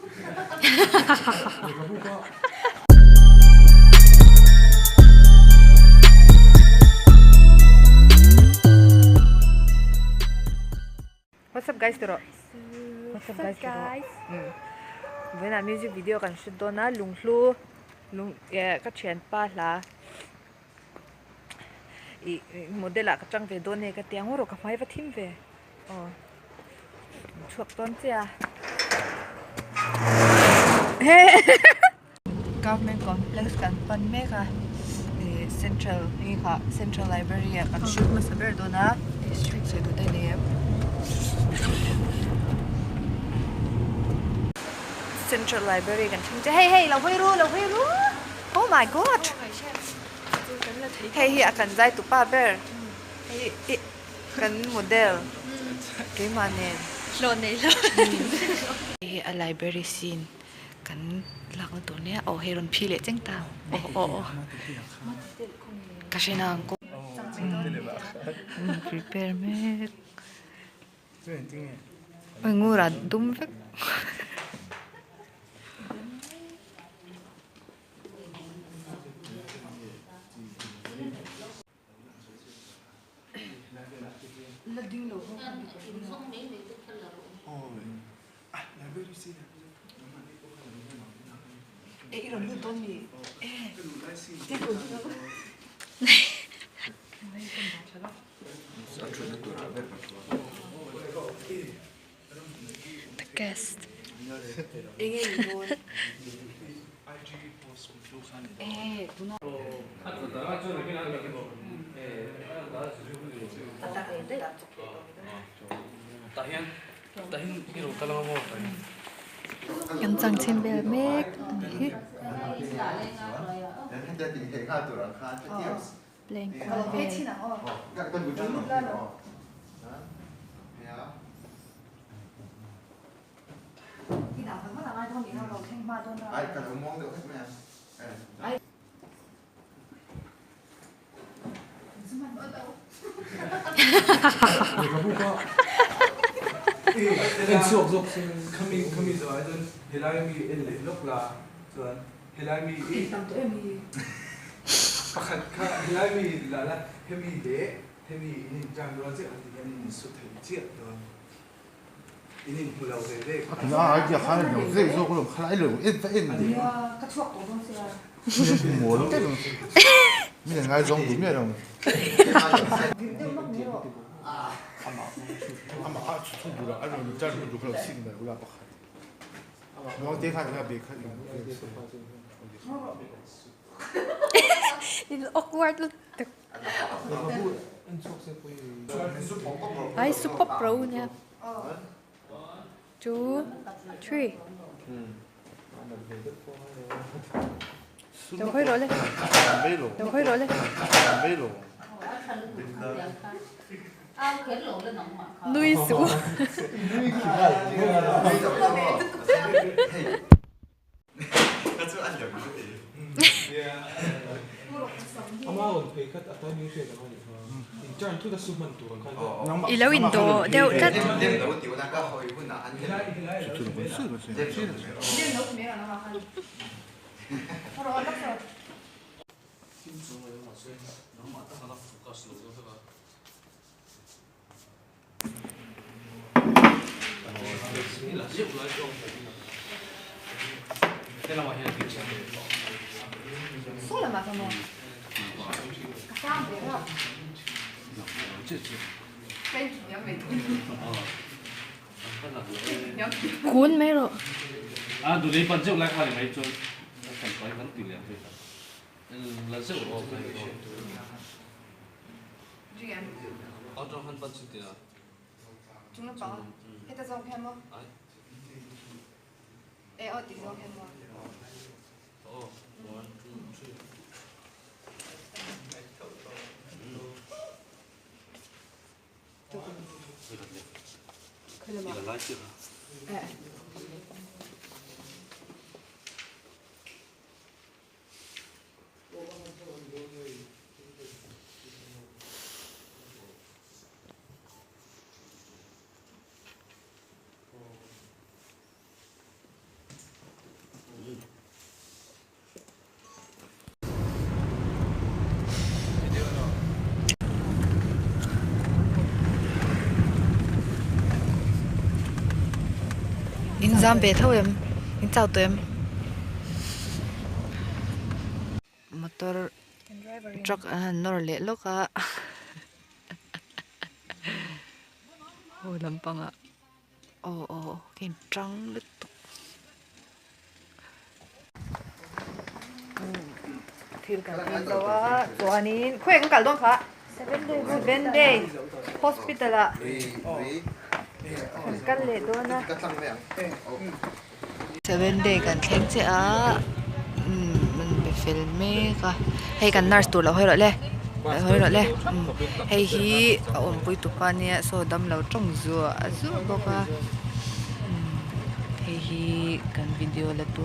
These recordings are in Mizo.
What's up guys tawh rawh What's up guys tawh rawh Vawiinah music video kan shoot dawn a lunghlu lung eh ka thianpa hla ih model ah ka tang ve dawn e ka ti ang rawh ka hmai va thim ve aw chhuak dawn chiah a Government complex kan pan mek a ih central hei kha central library ah kan shoot hmasa ber dawn a district sawi duh te a ni em central library kan thleng chiah hei hei lo hawi ru lo hawi ru oh my god hei hi a kan zai tupa ber hei ih kan model keimah nen hlawh nei lo hei hi a library scene kan lakna tur nia aw hei rawn phi leh cheng ta aw aw aw ka hre nang ko prepare mek oi ngur a dum vek. The guest. Kan chang chhin vel mek a ni hi. Leng kual vel. Awkward lutuk. Ai su pop ro nia. Two, three. Lo hawi rawh le. Lo hawi rawh le. Nui suh. I lo indawh deuh tlat. Kun mai rawh. In zam ve tho em? In chau tawh em? Motor truck an han nawr leh lawk a haw lampangah aw aw ka in tang lutuk thil kan en zo a chuanin khawiah kan kal dawn kha seven day hospital ah kan kal leh dawn a. Seven day kan thleng chiah a umm an be fel mek a hei kan nurse tur lo hawi rawh le lo hawi rawh le hei hi a awmpui tupa ania saw damlo tawng zuah zuah bawk a umm hei hi kan video la tu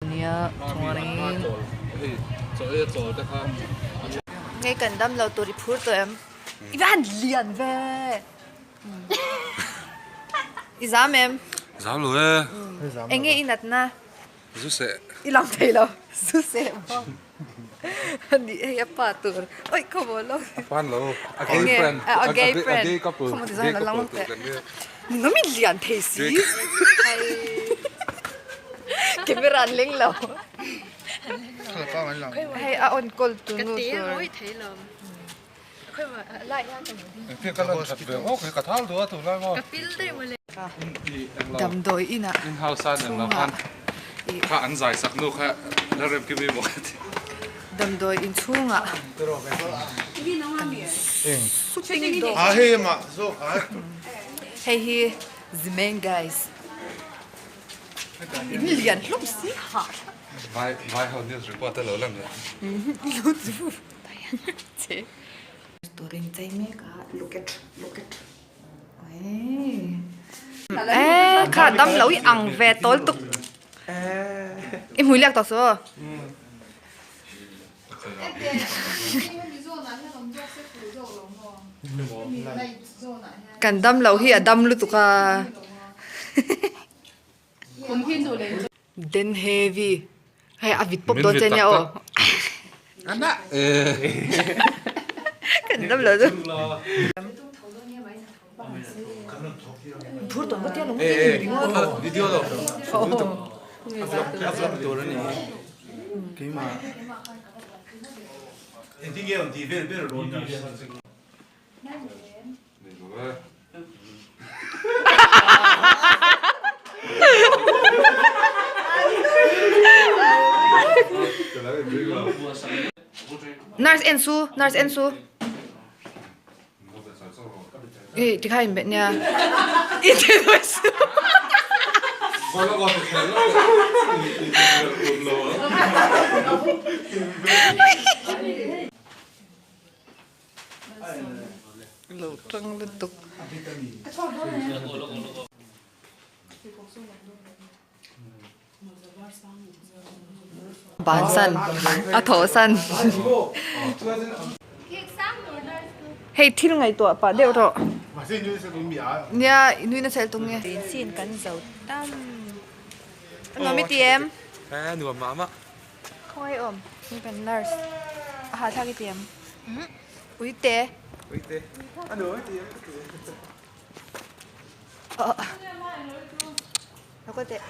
ania chuanin hei kan damlo tur i phur tawh em i va han lian ve. I zam em? Zam lo e. Enge i natna? Zu seh. I lang thei lo. Zu seh maw? Ani hei a pa tur. Oi khaw maw lo. A pan lo. A gay friend. A gay friend. A gay couple. Khaw maw ti zang lang lang teh. Ninawm i lian thei si. Camera an leng lo. Hei a on call tu nu tur. Damdawi inah chhungah damdawi in chhungah kan shooting hei hi zimeng guys in lian hlawm si hah Turin chei mek a look at look at eh kha dam lo i ang ve tawl tuk i hmui liak tawh su kan dam lo hi a dam lutuk a Den heavy hei a vit pawp dawn che nia aw kan dam lo chu phur tawn vak hian Nurse en su nurse en su eh tikha in bet nia i ti su Lo tang lutuk. Bansan a thawhsan. Hei thil ngaihtuah pah deuh rawh. Nia i nui nasa el tum nge. Sin kan zo tam. A nuam i ti em? A nuam mah mah. Khawngaih awm ni kan nurse a hahthlak i ti em? Uite. Uite. A nuam i ti em? Lo kal teh.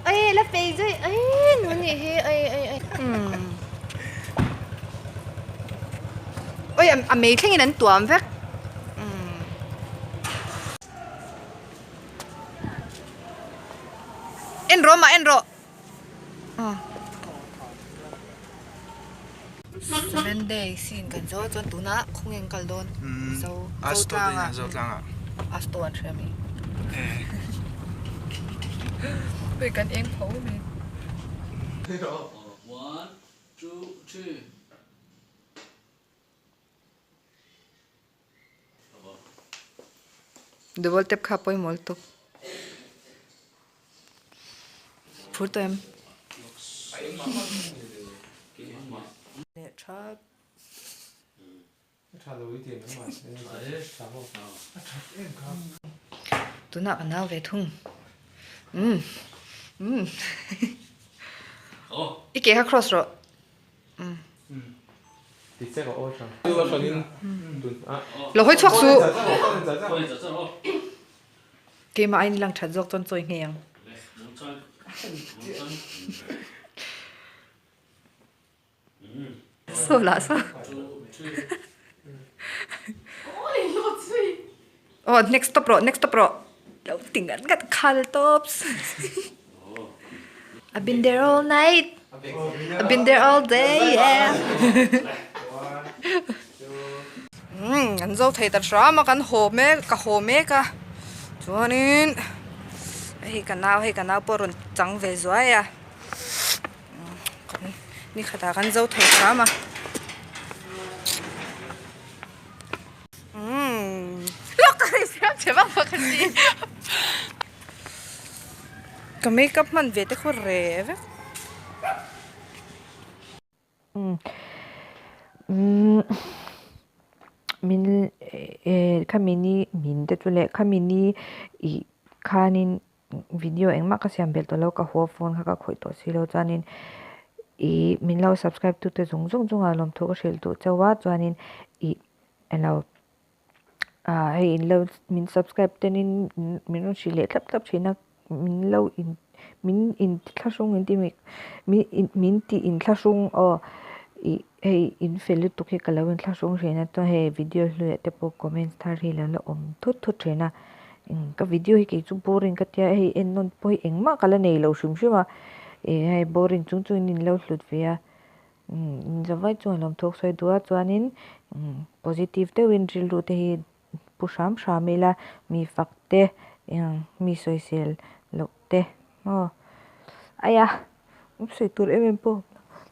Ei la fei zui ei nu nih hi ei ei ei. Oi a mei thlengin an tuam vek. En rawh mah en rawh. Seven day sin kan zo a chuan tunah khawnge an kal dawn zo zo tlangah zo tlangah asto an hria mi ui kan eng tho mai. Double tap kha pawimawh lutuk. Phur tawh em? Leh thap. Tunah ka nau ve thung. Umm umm I ke kha cross rawh. Umm. Lo hawi chhuak suh. Keimah aiin i lang that zawk chuan chawi ngei ang. Saw lah saw. Aw next stop rawh next stop rawh. Lo ti ngat ngat khal tawps. I've been there all night. I've been there all day yeah. Umm an zo thei ta hram a kan haw mek ka haw mek a chuanin hei ka nau hei ka nau pawh a rawn chang ve zuai a. Ni khatah kan zo thei hram a. Umm. Ka makeup hman ve te khu re vek. Umm. Umm. Min eh khami ni min te chu leh khami ni ih khanin video engmah ka siam belh tawh lo ka haw phone kha ka khawih tawh si lo chuanin ih min lo subscribe tu te zawng zawng chungah lawmthu ka hrilh duh chauh a chuanin ih elo ah hei in lo min subscribe tenin min rawn hrilh leh thlap thlap thin a min lo in min in thlahrung in ti mi min tih in thlahrung aw ih hei in fel lutuk hi ka lo in thlahrung thin a chuan hei video hluiah te pawh comment thar hi lo la awm thut thut thin a. Ka video hi kei chu boring ka tia hei en nawn pawh hi engmah ka la nei lo hrim hrim a ih hei boring chung chungin in lo hlut ve a umm zavai chuan lawm thawk sawi duh a chuanin umm positive deuhin rilru te hi pu hram hram ila mi fak te eng mi sawisel loh te maw aia sawi tur em em pawh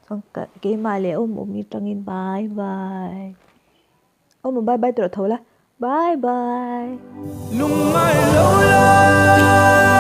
chuan keimah leh awm awm atangin bye bye. Awm bye bye tawh tho la. Bye bye. Lungngai lo la.